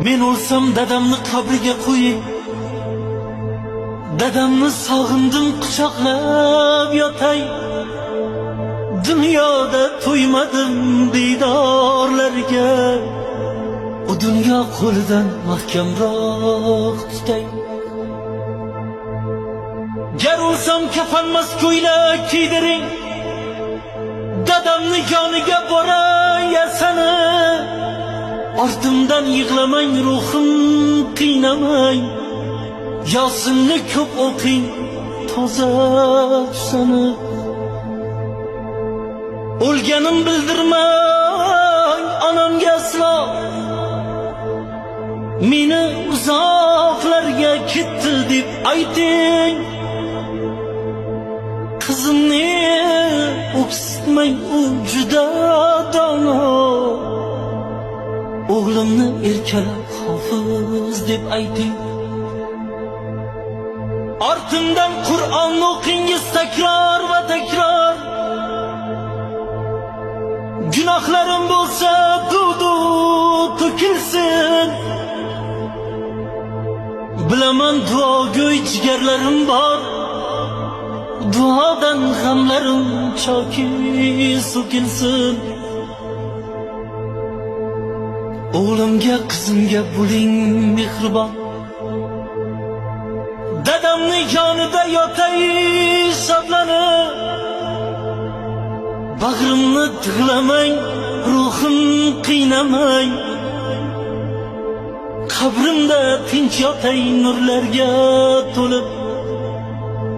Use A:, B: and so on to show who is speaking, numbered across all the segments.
A: Men o'lsam dadamni qabriga qo'ying. Dadamni sog'indim, quchoqlab yotay. Dunyoda to'ymadim diydorlarga. U dunyo qo'lidan mahkamroq tutay. Gar o'lsam kafanmas ko'ylak kiydiring. Dadamni yoniga boray yasani. Ortimdan yig'lamang, ruhim qiynamang. Yosinni ko'p o'qing, toza tusani. O'lganim bildirmang onamga aslo. Meni uzoqlarga ketdi deb ayting. Qizimni o'ksitmang, u juda dono. O'g'limni erkalab hofiz deb ayting. Ortimdan Qur'on o'qingiz takror va takror. Gunohlarim bo'lsa dudu to'kilsin. Bilaman duogo'y jigarlarim bor. Duodan g'amlarim choki so'kilsin. O'g'limga, qizimga bo'ling mehribon. Dadamni yonida yotay shodlanib. Bag'rimni tig'lamang, ruhim qiynamang. Qabrimda tinch yotay nurlarga to'lib.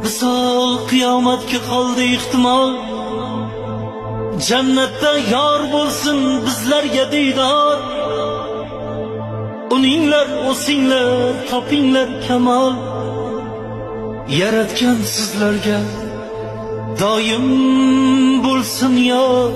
A: Visol qiyomatga qoldi ehtimol. Jannatda yor bo'lsin bizlarga diydor. Uninglar o'singlar, topinglar kamol. Yaratgan sizlarga doim bo'lsin yor.